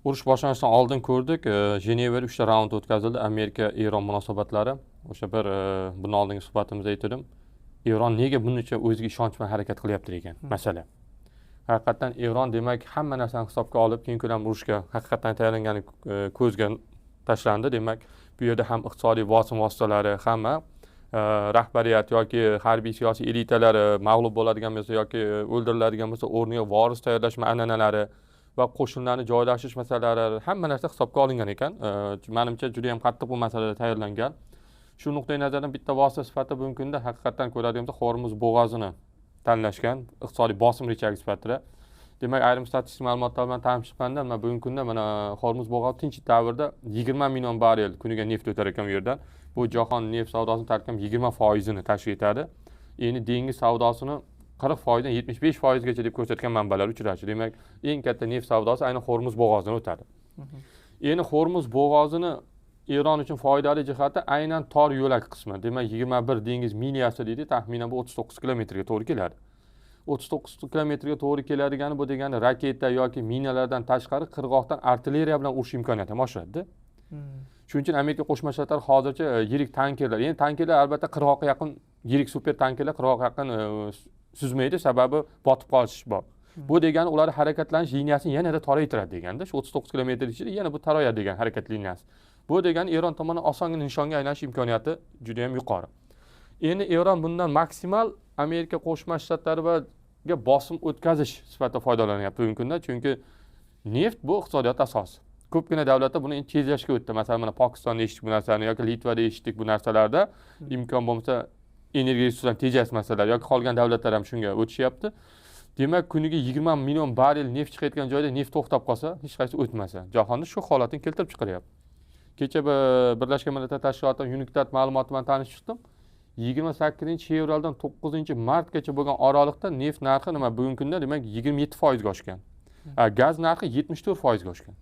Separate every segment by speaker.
Speaker 1: Urush boshlanishidan oldin ko'rdik, Jenevada 3 ta raund o'tkazildi Amerika Eron munosabatlari. O'sha bir bundan oldingi suhbatimizda aytdim, Eron nega buncha o'ziga ishonch bilan harakat qilyapti degan masala. Haqiqatdan Eron, demak, hamma narsani hisobga olib, keng ko'lamli urushga haqiqatdan tayyorlangani ko'zga tashlandi. Demak, bu yerda ham iqtisodiy bosim vositalari, hamma rahbariyat yoki harbiy siyosiy elitalari mag'lub bo'ladigan bo'lsa yoki o'ldiriladigan bo'lsa, o'rniga voris tayyorlash an'analari va qo'shinlarni joylashish masalalari, hamma narsa hisobga olingan ekan. Manimcha, juda yam qattiq bu masalada tayyorlangan. Shu nuqtai nazardan bitta vosita sifatida bugungi kunda haqiqatdan ko'radigan bo'lsak, Hormuz bo'g'ozini tanlashgan iqtisodiy bosim richagi sifatida. Demak, ayrim statistik ma'lumotlar bilan tanishib chiqqanda, mana bugungi kunda mana Hormuz bo'g'ozi tinch davrda 20 million barrel kuniga neft o'tar ekan u yerdan. Bu jahon neft savdosini tarkibida 20%ni tashkil etadi. Endi dengiz savdosini 40%dan 75%gacha deb ko'rsatgan manbalar uchrashi. Demak, eng katta neft savdosi aynan Hormuz bo'g'ozidan o'tadi. Endi Hormuz bo'g'ozini Eron uchun foydali jihati aynan tor yo'lak qismi. Demak, 21 dengiz milyasi deydi, taxminan bu 39 kilometrga to'g'ri keladi. 39 kilometrga to'g'ri keladigani, bu degani raketa yoki minalardan tashqari qirg'oqdan artilleriya bilan urish imkoniyati ham oshadida. Shuning uchun Amerika Qo'shma Shtatlari hozircha yirik tankerlar, endi tankerlar albatta qirg'oqqa yaqin, yirik super tankerlar qirg'oqqa yaqin suzmaydi, sababi botib qolish bor. Bu degani ular harakatlanish liniyasini yanada toraytiradi deganda, shu 39 kilometr ichida yana bu torayadi degan harakat liniyasi. Bu degani Eron tomonidan osongina nishonga aylanish imkoniyati juda ham yuqori. Endi Eron bundan maksimal Amerika Qo'shma Shtatlariga bosim o'tkazish sifatida foydalanyapti bugungi kunda, chunki neft bu iqtisodiyot asosi. Ko'pgina davlatlar buni endi tezlashga o'tdi. Masalan, mana Pokistonda eshitdik bu narsani yoki Litvada eshitdik bu narsalarda. Imkon bo'lmasa energiya resurslarini tejash masalalari yoki qolgan davlatlar ham shunga o'tishyapti. Demak, kuniga 20 million barrel neft chiqayotgan joyda neft to'xtab qolsa, hech qaysi o'tmasa, jahonda shu holatni keltirib chiqaryapti. Kecha Birlashgan Millatlar Tashkilotining UNCTAD ma'lumoti bilan tanishib chiqdim. 28 fevraldan 9 martgacha bo'lgan oraliqda neft narxi nima bugungi kunda, demak, 27%ga oshgan. Gaz narxi 74%ga oshgan.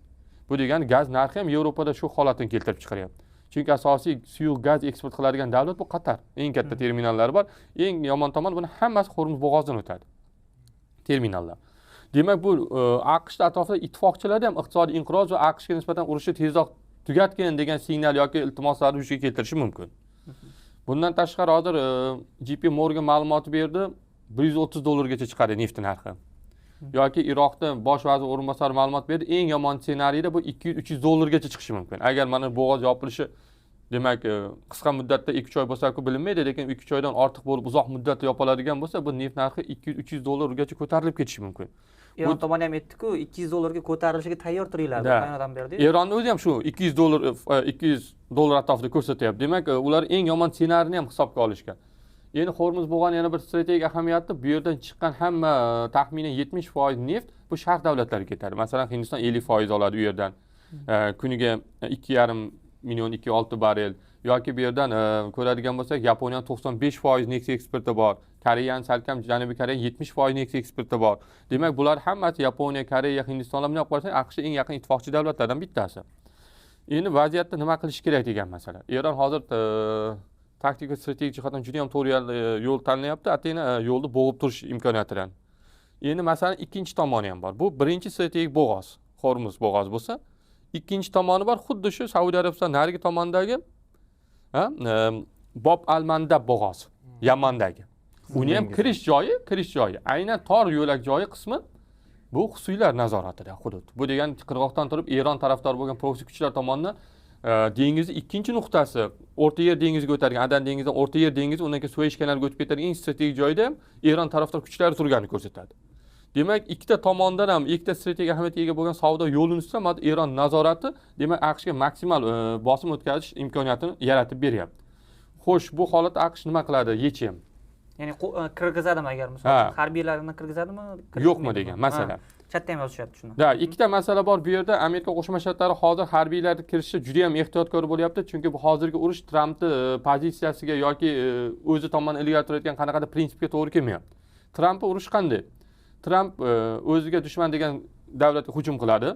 Speaker 1: Bu degani gaz narxi ham Yevropada shu holatni keltirib chiqaryapti. Chunki asosiy suyuq gaz eksport qiladigan davlat bu Qatar. Eng katta terminallari bor. Eng yomon tomoni, buni hammasi Hormuz bo'g'ozidan o'tadi. Terminallar. Demak, bu AQSh atrofida ittifoqchilarda ham iqtisodiy inqiroz va AQShga nisbatan urushni tezroq tugatgin degan signal yoki iltimoslarni vujudga keltirishi mumkin. Bundan tashqari, hozir JP Morgan ma'lumoti berdi, 130 dollargacha chiqadi neft narxi. Yoki Iroqda bosh vazir o'rinbosari ma'lumot berdi, eng yomon ssenariyda bu 200-300 dollargacha chiqishi mumkin. Agar mana bo'g'oz yopilishi, demak, qisqa muddatda 2-3 oy bo'lsa-ku bilinmaydi, lekin 2-3 oydan ortiq bo'lib uzoq muddatda yopiladigan bo'lsa, bu neft narxi 200-300 dollargacha ko'tarilib ketishi mumkin.
Speaker 2: Eron tomoni ham aytdi-ku, 200 dollarga ko'tarilishiga tayyor turinglar deb bayonot berdi.
Speaker 1: Eronni o'zi ham shu 200 dollar, 200 dollar atrofida ko'rsatyapti. Demak, ular eng yomon ssenarini ham hisobga olishgan. Endi Hormuz bo'g'ozini yana bir strategik ahamiyati, bu yerdan chiqqan hamma taxminan 70% neft bu sharq davlatlariga ketadi. Masalan, Hindiston 50% oladi u yerdan. Kuniga 2,5 million, 2,6 barrel yoki bu yerdan ko'radigan bo'lsak, Yaponiyani 95% neft eksporti bor. Koreyani salkam, Janubiy Koreya 70% neft eksporti bor. Demak, bular hammasi Yaponiya, Koreya, Hindistonlar bilan olib qarasak, AQSh eng yaqin ittifoqchi davlatlardan bittasi. Endi vaziyatda nima qilish kerak degan masala. Eron hozir taktik va strategik jihatdan juda ham to'g'ri yo'l tanlayapti, atayni yo'lni bo'g'ib turish imkoniyatidan. Endi masalan, ikkinchi tomoni ham bor. Bu birinchi strategik bo'g'oz, Hormuz bo'g'ozi bo'lsa, ikkinchi tomoni bor, xuddi shu Saudiya Arabistoni narigi tomondagi, ha, Bob al Mandab bo'g'ozi, Yamandagi. Uni ham kirish joyi, aynan tor yo'lak joyi qismi bu husiylar nazoratida hudud. Bu degani qirg'oqdan turib Eron tarafdori bo'lgan proksi kuchlar tomonidan dengizni ikkinchi nuqtasi, O'rta Yer dengiziga o'tadigan, Adan dengizidan O'rta Yer dengizi, undan keyin Suvaysh kanaliga o'tib ketadigan eng strategik joyda ham Eron tarafdor kuchlari turganini ko'rsatadi. Demak, ikkita tomondan ham ikkita strategik ahamiyatga ega bo'lgan savdo yo'lini ustida mana Eron nazorati, demak, AQShga maksimal bosim o'tkazish imkoniyatini yaratib beryapti. Xo'sh, bu holatda AQSh nima qiladi? Yechim.
Speaker 2: Ya'ni kirgizadimi agar, misol harbiylarni kirgizadimi,
Speaker 1: Yo'qmi
Speaker 2: kirgizmaydimi?
Speaker 1: degan masala.
Speaker 2: Ha, chatda ham yozishyapti shuni.
Speaker 1: Да, ikkita masala bor bu yerda. Amerika Qo'shma Shtatlari hozir harbiylarni kirishi juda ham ehtiyotkor bo'lyapti, chunki bu hozirgi urush Trampni pozitsiyasiga yoki o'zi tomonidan ilgari turayotgan qanaqadir prinsipga to'g'ri kelmayapti. Trampni urushi qanday? Tramp o'ziga dushman degan davlatga hujum qiladi,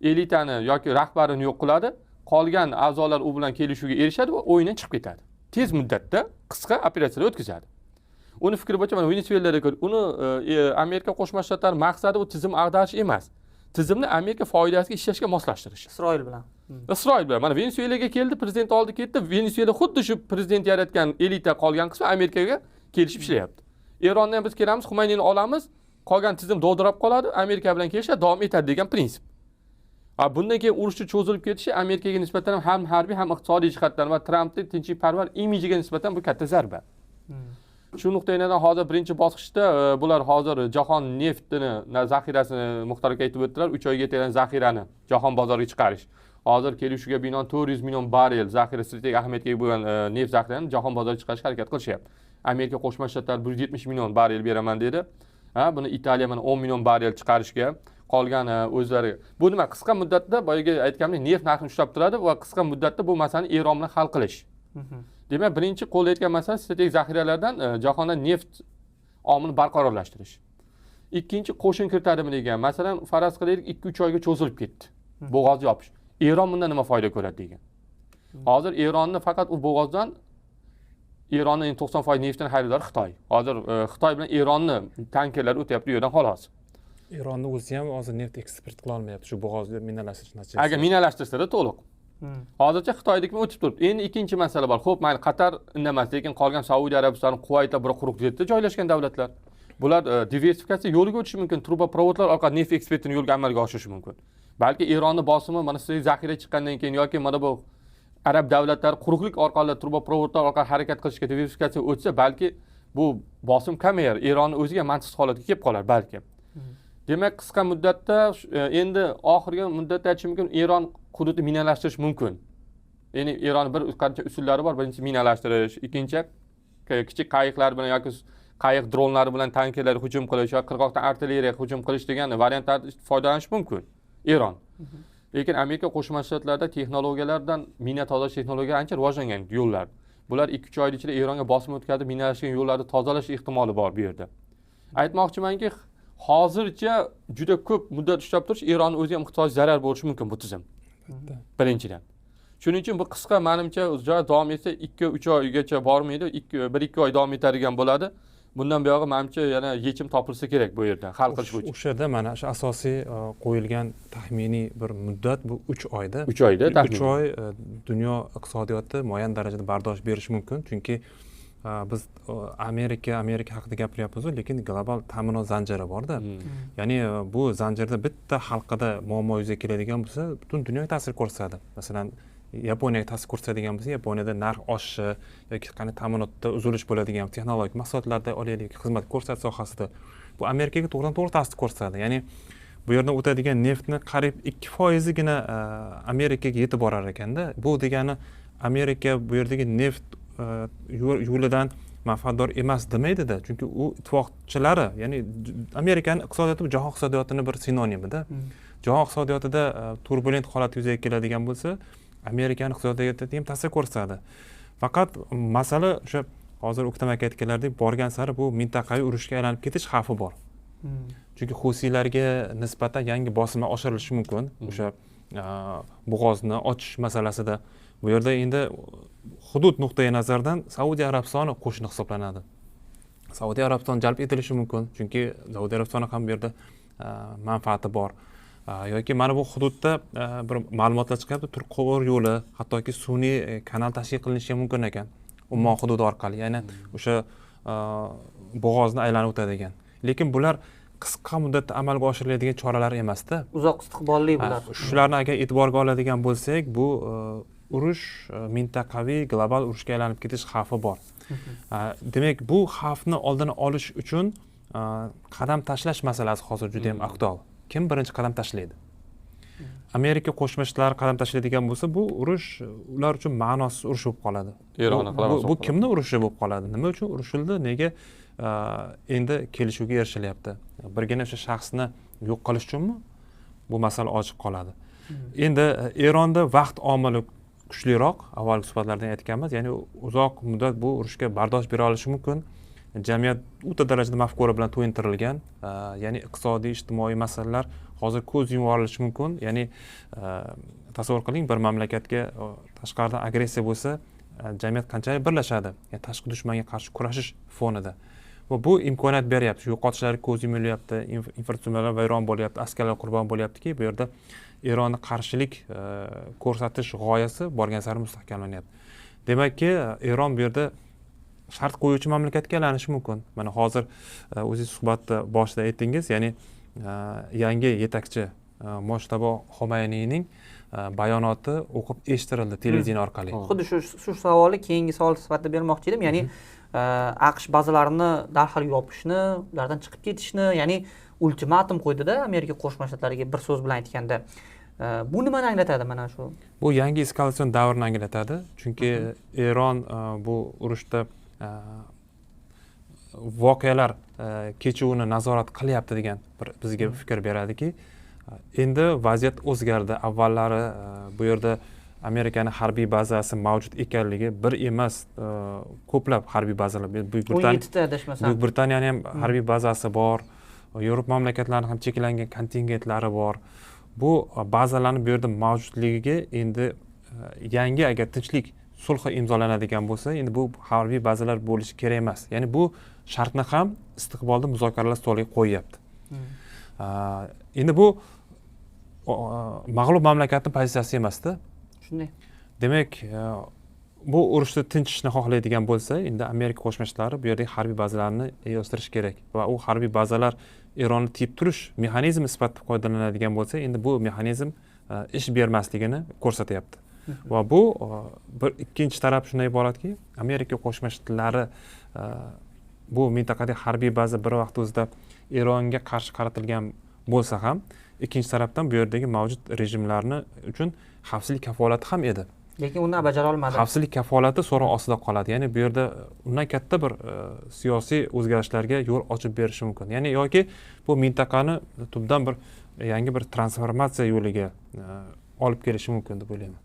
Speaker 1: elitani yoki rahbarini yo'q qiladi, qolgan a'zolar u bilan kelishuvga erishadi va o'yindan chiqib ketadi. Tez muddatda qisqa operatsiyalar o'tkazadi. Uni fikri bo'yicha, mana Venesuelada ko'r, uni Amerika Qo'shma Shtatlari maqsadi u tizim ag'darish emas. Tizimni Amerika foydasiga ishlashga moslashtirish.
Speaker 2: Isroil bilan.
Speaker 1: Isroil bilan mana Venesuelaga keldi, prezident oldi ketdi. Venesuela xuddi shu prezident yaratgan elita qolgan qismi Amerikaga kelishib ishlayapti. Erondan ham biz kelamiz, Xumayniyni olamiz, qolgan tizim dovdirab qoladi, Amerika bilan kelishadi, davom etadi degan prinsip. Bundan keyin urushni cho'zilib ketishi Amerikaga nisbatan ham harbiy, ham iqtisodiy jihatdan va Trampning tinchlikparvar imijiga nisbatan bu katta zarba. Shu nuqtai nazardan hozir birinchi bosqichda bular hozir jahon neftini zaxirasini Muxtor aka aytib o'tdilar, 3 oyga yetadigan zaxirani jahon bozoriga chiqarish. Hozir kelishuvga binoan 400 million barrel zaxira strategik ahamiyatga ega bo'lgan neft zaxirasini jahon bozoriga chiqarishga harakat qilishyapti. Amerika Qo'shma Shtatlari 170 million barrel beraman dedi. Buni Italiya mana 10 million barrel chiqarishga qolgan o'zlari. Bu nima? Qisqa muddatda boyagi aytganimdek neft narxini ushlab turadi va qisqa muddatda bu masalani Eron bilan hal qilish. Demak, birinchi qo'llayotgan masala strategik zaxiralardan jahonda neft omilini barqarorlashtirish. Ikkinchi, qo'shin kiritadimi degan. Masalan, faraz qilaylik, 2-3 oyga cho'zilib ketdi. Bo'g'ozni yopish. Eron bundan nima foyda ko'radi degan. Hozir Eronni faqat u bo'g'ozdan Eronni 90% neftini xaridori Xitoy. Hozir Xitoy bilan Eronni tankerlari o'tyapti u yerdan xolos.
Speaker 3: Eronni o'zi ham hozir neft eksport qila olmayapti shu bo'g'ozni minalashtirish natijasida.
Speaker 1: Agar minalashtirsa-da to'liq. Hozircha Xitoydiki o'tib turibdi. Endi ikkinchi masala bor. Xo'p, mayli, Qatar indamas, lekin qolgan Saudiya Arabistoni, Quvaytlar bir quruq yerda joylashgan davlatlar. Bular diversifikatsiya yo'liga o'tishi mumkin. Truboprovodlar orqali neft eksportini yo'lga amalga oshirishi mumkin. Balki Eronni bosimi mana sizga zaxira chiqqandan keyin yoki mana bu arab davlatlari quruqlik orqali truboprovodlar orqali harakat qilishga diversifikatsiya o'tsa, balki bu bosim kamayar. Eronni o'ziga mantiqsiz holatga kelib qolar balki. Demak, qisqa muddatda endi oxirgi muddatda aytish mumkin, Eron hududni minalashtirish mumkin. Ya'ni Eron bir qancha usullari bor. Birinchisi minalashtirish, ikkinchi kichik qayiqlar bilan yoki qayiq dronlari bilan tankerlarga hujum qilish yoki qirg'oqdan artilleriya hujum qilish degan variantlardan foydalanish mumkin Eron. Lekin Amerika Qo'shma Shtatlarida texnologiyalardan mina tozalash texnologiyalari ancha rivojlangan yo'llar. Bular 2-3 oy ichida Eronga bosim o'tkazib minalashgan yo'llarni tozalash ehtimoli bor bu yerda. Aytmoqchimanki, hozircha juda ko'p muddat ushlab turish Eronni o'ziga ham iqtisodiy zarar bo'lishi mumkin bu tizim. Birinchidan. Shuning uchun bu qisqa menimcha davom etsa 2-3 oygacha bormaydi, 1-2 oy davom etadigan bo'ladi. Bundan buyog'i menimcha yana yechim topilsa kerak bu yerda hal qilish bo'yicha.
Speaker 3: O'shada mana shu asosiy qo'yilgan taxminiy bir muddat bu 3 oyda.
Speaker 1: 3 oyda taxminan.
Speaker 3: 3 oy dunyo iqtisodiyoti muayyan darajada bardosh berishi mumkin, chunki biz Amerika haqida gapiryapmiz, lekin global ta'minot zanjiri bor-da. Ya'ni bu zanjirda bitta halqada muammo yuzaga keladigan bo'lsa, butun dunyoga ta'sir ko'rsatadi. Masalan, Yaponiyaga ta'sir ko'rsatadigan bo'lsa, Yaponiyada narx oshishi yoki qanday ta'minotda uzilish bo'ladigan texnologik mahsulotlarda olaylik, xizmat ko'rsatish sohasida bu Amerikaga to'g'ridan-to'g'ri ta'sir ko'rsatadi. Ya'ni bu yerdan o'tadigan neftni qariyb 2%gina Amerikaga yetib borar ekanda. Bu degani Amerika bu yerdagi neft yo'lidan manfaatdor emas demaydi-da, chunki u ittifoqchilari, ya'ni Amerikaning iqtisodiyoti bu jahon iqtisodiyotini bir sinonimida. Jahon iqtisodiyotida turbulent holat yuzaga keladigan bo'lsa, Amerikaning iqtisodiyotiga ham ta'sir ko'rsatadi. Faqat masala o'sha hozir O'ktam aka aytganlaridek, borgan sari bu mintaqaviy urushga aylanib ketish xavfi bor. Chunki Husiylarga nisbatan yangi bosimlar oshirilishi mumkin. O'sha bo'g'ozni ochish masalasida bu yerda endi hudud nuqtai nazaridan Saudiya Arabistoni qo'shni hisoblanadi. Saudiya Arabistoni jalb etilishi mumkin, chunki Saudiya Arabistoni ham bu yerda manfaati bor. Yoki mana bu hududda bir ma'lumotlar chiqyapti, Turk quvur yo'li, hattoki sun'iy kanal tashkil qilinishi ham mumkin ekan Ummon hududi orqali, ya'ni o'sha bo'g'ozni aylanib o'tadigan. Lekin bular qisqa muddatda amalga oshiriladigan choralar emasda.
Speaker 2: Uzoq istiqbolli bular.
Speaker 3: Shularni agar e'tiborga oladigan bo'lsak, bu urush mintaqaviy global urushga aylanib ketish xavfi bor. Demak, bu xavfni oldini olish uchun qadam tashlash masalasi hozir juda ham aktual. Kim birinchi qadam tashlaydi? Amerika Qo'shma Shtatlari qadam tashlaydigan bo'lsa, bu urush ular uchun ma'nosiz urush bo'lib qoladi. Bu kimni urushi bo'lib qoladi? Nima uchun urushildi? Nega endi kelishuvga erishilyapti? Birgina o'sha shaxsni yo'q qilish uchunmi? Bu masala ochiq qoladi. Endi Eronda vaqt omili kuchliroq, avvalgi suhbatlarda aytganmiz, ya'ni uzoq muddat bu urushga bardosh bera olishi mumkin. Jamiyat o'ta darajada mafkura bilan to'yintirilgan, ya'ni iqtisodiy, ijtimoiy masalalar hozir ko'z yumorilishi mumkin. Ya'ni tasavvur qiling, bir mamlakatga tashqaridan agressiya bo'lsa, jamiyat qanchalik birlashadi? Ya'ni tashqi dushmanga qarshi kurashish fonida. Va bu imkoniyat beryapti. Shu yo'qotishlarga ko'z yumilyapti, infratuzilmalar vayron bo'lyapti, askarlar qurbon bo'lyaptiki, bu yerda Eronni qarshilik ko'rsatish g'oyasi borgan sari mustahkamlanyapti. Demakki, Eron bu yerda shart qo'yuvchi mamlakatga aylanishi mumkin. Mana hozir o'zingiz suhbatda boshida aytdingiz, ya'ni yangi yetakchi Mojtabo Xomayniyning bayonoti o'qib eshittirildi televideniye orqali.
Speaker 2: Xuddi shu savolni keyingi savol sifatida bermoqchi edim. Ya'ni AQSh bazalarini darhol yopishni, ulardan chiqib ketishni, ya'ni ultimatum qo'ydida Amerika Qo'shma Shtatlariga, bir so'z bilan aytganda. Bu nimani anglatadi mana shu?
Speaker 3: Bu yangi eskalatsion davrni anglatadi. Chunki Eron bu urushda voqealar kechuvini nazorat qilyapti degan bir bizga fikr beradiki, endi vaziyat o'zgardi. Avvallari bu yerda Amerikani harbiy bazasi mavjud ekanligi bir emas, ko'plab harbiy bazalar, Buyuk Britaniya,
Speaker 2: 17ta adashmasam.
Speaker 3: Buyuk Britaniyani ham harbiy bazasi bor, Yevropa mamlakatlarining ham cheklangan kontingentlari bor. Bu bazalarni bu yerda mavjudligiga endi yangi, agar tinchlik sulhi imzolanadigan bo'lsa, endi bu harbiy bazalar bo'lishi kerak emas. Ya'ni bu shartni ham istiqbolda muzokaralar stoliga qo'yyapti. Endi bu mag'lub mamlakatning pozitsiyasi emasda.
Speaker 2: Shunday.
Speaker 3: Demak, bu urushda tinchishni xohlaydigan bo'lsa, endi Amerika Qo'shma Shtatlari bu yerdagi harbiy bazalarni yig'ishtirish kerak va u harbiy bazalar Eronni tiyib turish mexanizmi sifatida foydalanadigan bo'lsa, endi bu mexanizm ish bermasligini ko'rsatyapti. Va bu bir ikkinchi taraf shunday iboratki, Amerika Qo'shma Shtatlari bu mintaqadagi harbiy baza bir vaqt o'zida Eronga qarshi qaratilgan bo'lsa ham, ikkinchi tarafdan bu yerdagi mavjud rejimlarni uchun xavfsizlik kafolati ham edi.
Speaker 2: Lekin uni bajara olmadi.
Speaker 3: Xavfsizlik kafolati so'roq ostida qoladi. Ya'ni bu yerda undan katta bir siyosiy o'zgarishlarga yo'l ochib berishi mumkin. Ya'ni yoki bu mintaqani tubdan bir yangi bir transformatsiya yo'liga olib kelishi mumkin deb o'ylayman.